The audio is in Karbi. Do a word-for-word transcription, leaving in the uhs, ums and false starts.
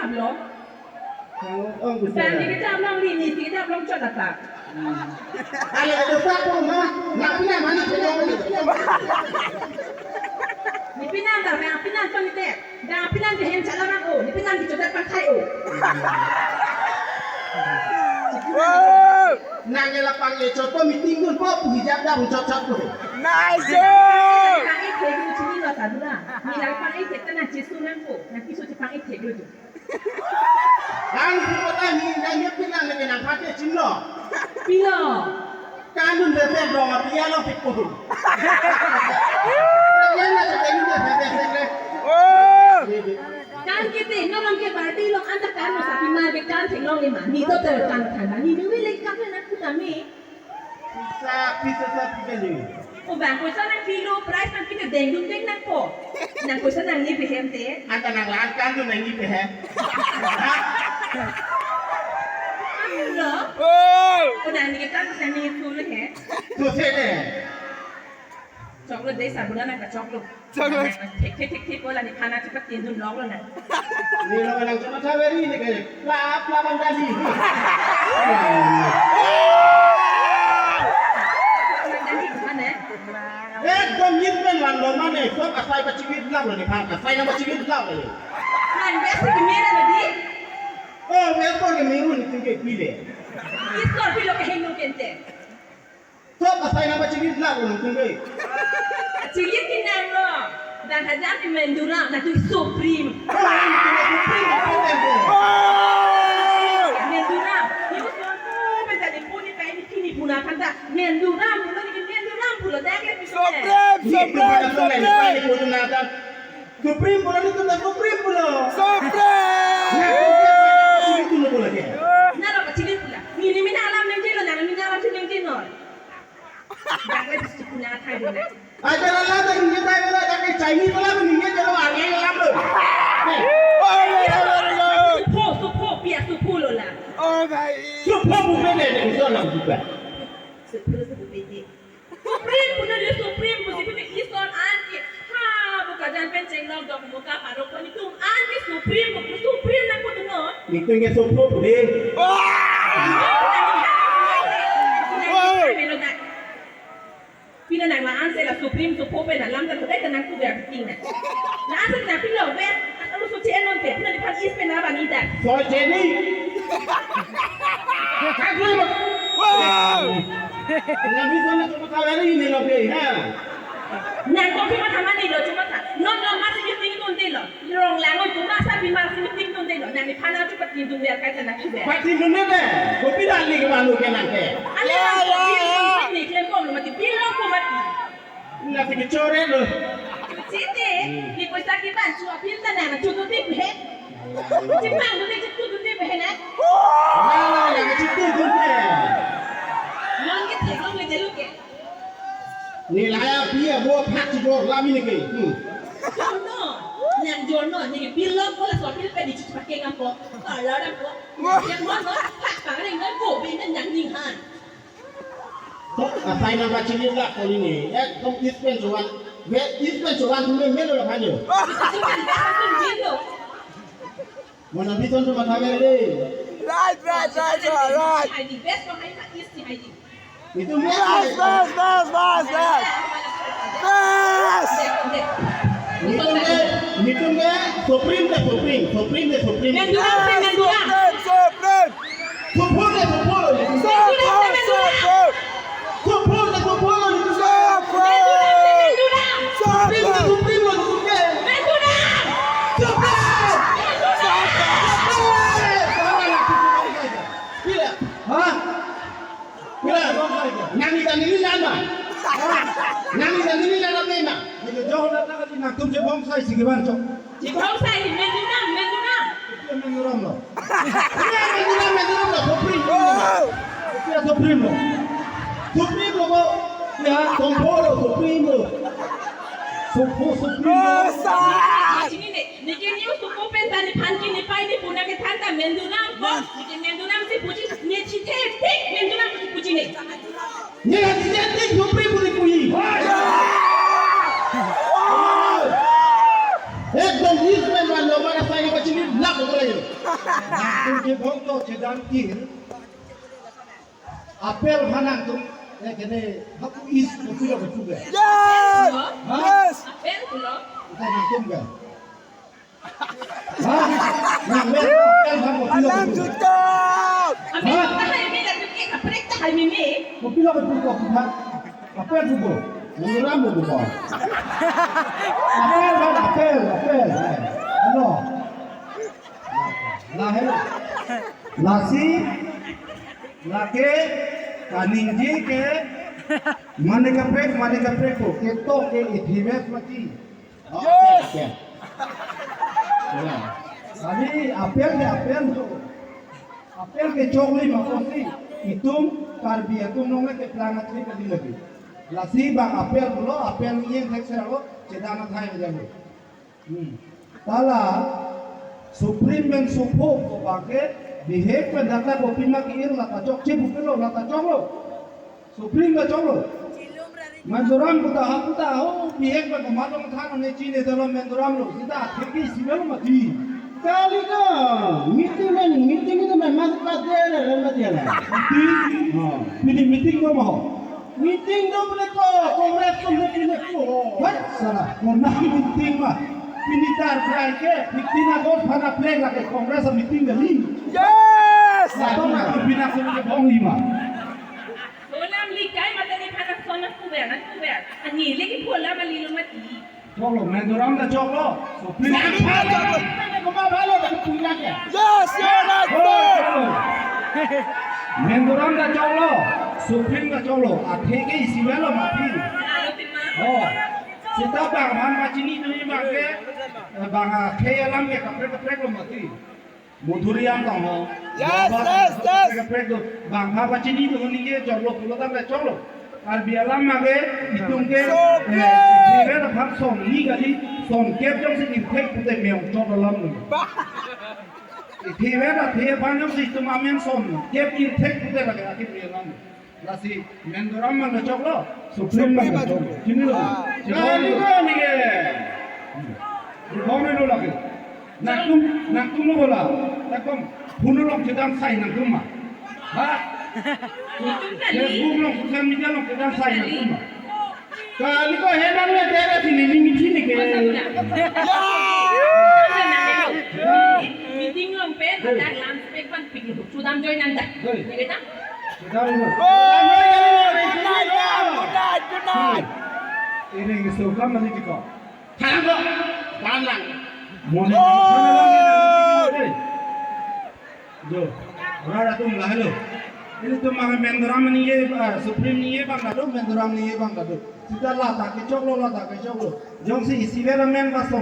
Lo. Kang ong bisa. Bang di kita abang rini, di kita abang chot atak. Ala ada satu mah, nak pinang mana pinang. Ni pinang tar, bang pinang kon ni te. Bang pinang ke hem chala bang o, ni pinang di chot atak pakai o. Wow. Nang ela pang e chot po meeting dun po, pu hijab dam chot chot po. Nice. Pang e thek lo chini lo ta dula. Ni lang pang e thek ta nang chisu nang po, nang piso chi pang e thek lo tu. Ang putang ni nang ye pinang lagi nang pakai chimlo. Pilo. Kanun bebek dong api ya lo pipo. Yang na kita ini bebek bebek. Oh. Kan kita no lang ke party lo anta kan no sapi mar ke kan thek long lima. Ni to ter kan kan ni dulu lagi kan nak kita mi. Sa pisa sa pisa ni. O bang koisa nang pilo, prize nang pite dengdun deng nang po. Nang koisa nang ni pehem te. Anta nang lan kan tu nang ni pehem. Lo. Oh. O nang ni kan nang ni tu le he. Tu se de. Choklo de sabuna nang kachoklo. Choklo. Thek thek thek thek ko la nephan achupat tin dun lok lo na. Ni lo nang chuma chaveri ni ke. Lap lap ang dali. Ang dali mana? Ekdom nit men lang lo mane. Sok asai pachigit lang lo nephan. Asai nang pachigit lang lo. Nang besi kemera na di. Oh, besi kemera ni tingke pile. Iskor pilo ke hingno kente. Sok asai nang pachigit lang lo tingke. Chigit ti nang lo. Dan hajar ti Menduram, na tu Supreme. Menduram. Ni ko suan tu, benda ni puni kai ni kini puna kanta. Menduram, pulo ni Menduram, pulo dak le. Supreme, Supreme, Supreme. Supreme pulo ni tu Supreme pulo. Supreme. Na tu dia pachigit tu lo pulo ke. Na lo pachigit pulo. Ni ni mina alam nengke lo, na mina alam nengke lo. Dak le pachigit pulo na thai lo na. Aja lala tadi kita ila dak Chinese la ni ni jalo angai lam lo. Oh, very good, very good. Supho, supho, pia supho lo la. Oh, bhai. Supho bu pe de de so lam juga. Supho, supho pe de. Supreme pulo le Supreme pusi pu Isor an ke. Ha, bu kajan pen chenglok dok muka parok ko ni tum an ke Supreme, bu Supreme na ko tu no. Ni tu ke supho de. Wah! Pina nang la-an si la Supreme Supho pen alam ta kudai ta nang kuber ting na. La-an si nang pilo ber, atau lu soche enon te, pina di pan is pen na bani ta. Soche ni. Kagul mo. Wow. Nang bisa na cuma kawari ni lo be, ha. Nang kok cuma sama ni lo, cuma sa. Non non masih meeting tun te lo. Rong lang oi tu masa pi masi meeting tun te lo. Nang ni phana tu pati dun ber kai ta nang kuber. Pati dun ne de. Kopi dali ke manu ke nang ke. Ale nang kopi ni klem kom lo mati, pil lo ko mati. Na ti chore lo. Siti, ni koisa ke ban chu apil ta nang chu tu tip he. Chipang tu tip chu tu tip he na. Na na na chu tu tu he. Non ke thek long le jelu ke. Ni laya pi abo phak chibor lami ni ke. Hmm. Jorno, nang jorno, ni pil lo ko la so pil pe di chu pakai ngam ko. Ala dam ko. Yang mo no, phak pa ring ko bi nang nang ning han. To, asai nang pachini la ko ni. Ekdom ispen chuan. Ve ispen chuan tu me melo la phanyo. Mona bison tu matha ve le. Right, right, right, right, right. Hai di best ko hai ka is di hai di. Itu best, best, best, best, best. Best. Nitum ke, nitum ke Supreme ke Supreme, Supreme ke Supreme. Menduram, Menduram. Supreme, Supreme. Supreme ke Supreme. Supreme, Supreme. Supreme ke Supreme. Supreme. Supreme ke Supreme. Supreme. Supreme. Supreme. Supreme. Gila. Hah? Kira, nang ni tani ni lama. Nang ni tani ni lama mena. Ayo, jauh datang lagi nang tum je bonsai si gimana, Cok? Je bonsai, Menduram, Menduram. Itu Menduram lo. Iya, Menduram, Menduram lo, Supreme. Itu ya Supreme lo. Supreme lo, kok. Ya, Supreme lo, Supreme lo. Supreme, Supreme lo. Sini nih. Neke news tu kopen tani phan ke ni pai ni puna ke than ta Menduram ko. Neke Menduram si puji, ne chithe tik Menduram si puji ne. Ne chithe tik Supreme puji puji. Ekdom news pen wan lo mana sai ko chini lak ko. Nangtum ke bhokto chedan kir. Apel ha nangtum, eh, kene, hapu is, kopilo kepu ke. Yes! Ha? Yes! Apel pulo. Ita nangtum ke. Ha? Nang le, apel ha kopilo Alang kepu ke. Juta! Apel Ha? ta hai mi la tuke kaprek ta hai mi mi. Kopilo kepu ke ha? Apel pupo. Mura pupo. Apel ha, apel, apel. Eh, ano? Lahelo. Lasi, lake, kaningje ke, mane kaprek, mane kaprek ko, ketok ke ithivet mati. Oh, Yes. Apel, apel. Ya. Kali apel ke apel to. Apel ke choklim apotsi, itum Karbi atum nongle keplang athe kali lagi. Lasi bang apel pulo, apel yen thek seralo, chedan athai aja lo. Hmm. Tala, Supreme pen supho ko bangke, bihek pen data kopi ma ki-ir lata chokche bupelo lata choklo. Supreme ba choklo. Menzoram puta ha puta ho, bihek pen komat long than ne chine dolo Menzoram lo. Sita theki sibel mati. Kali ka, meeting men, meeting itu men mas pas dia le, mas dia le. Meeting? Oh. Pini meeting ko ma ho? Meeting do pule ko, Congress ko ne pule ko. Wah, salah. Kona meeting ma. Pini tar prai ke, fifteen August phana flag lake Congress meeting kali. Yes! Latum na pina ko ke bong hi ma. Solam likai mata ni phana sona kuber na kuber. Ani lagi phola mali lo mati. Choklo, Menzoram ta choklo. Supreme. Yes, yes, yes. Menzoram ta choklo. Supreme ta choklo. Athe ke isi velo mati. Oh. Sita bang han pachini tu ni bang ke. Eh, bang athe alam ke kaprek kaprek lo mati. Mudhuri ang tong ho. Yes, yes, yes. Kaprek do. Bang ha pachini do ningje choklo pulo tangte choklo. Karbi alam mage itum ke, So eh, good. Itum ke aphan son ni kali, son kep jongsi irthek pute meong chot alam lo. Bah. Itum ke aphan jongsi itum amen son kep irthek pute lake akip alam. Lasi Menzoram mang choklo, Supreme mang choklo. Chini lo. Ah. Chini lo. Chini lo. Chini lo lagi. Nangtum, nangtum lo bola. Nangtum, phone along chedan sai nangtum ma. Ha? Facebook along, social media along chedan sai nangtum ma. Kali ko henang le dere sini, ini sini ke. Meeting along pen, ada lunch break pan pik lo. Sudam join anda. Join. Iya kan? Sudam lo. Oh, good night, good night, good night. Ini ngisukam mani tiko. Thalang ko, thalang. Moni, thalang. Jo, ora atum lahelo. Ilitum mang Menzoram ningje, ah, Supreme ningje bang kado, Menzoram ningje bang kado. Sita lata kechoklo, lata kechoklo. Jongsi isi vera men ba som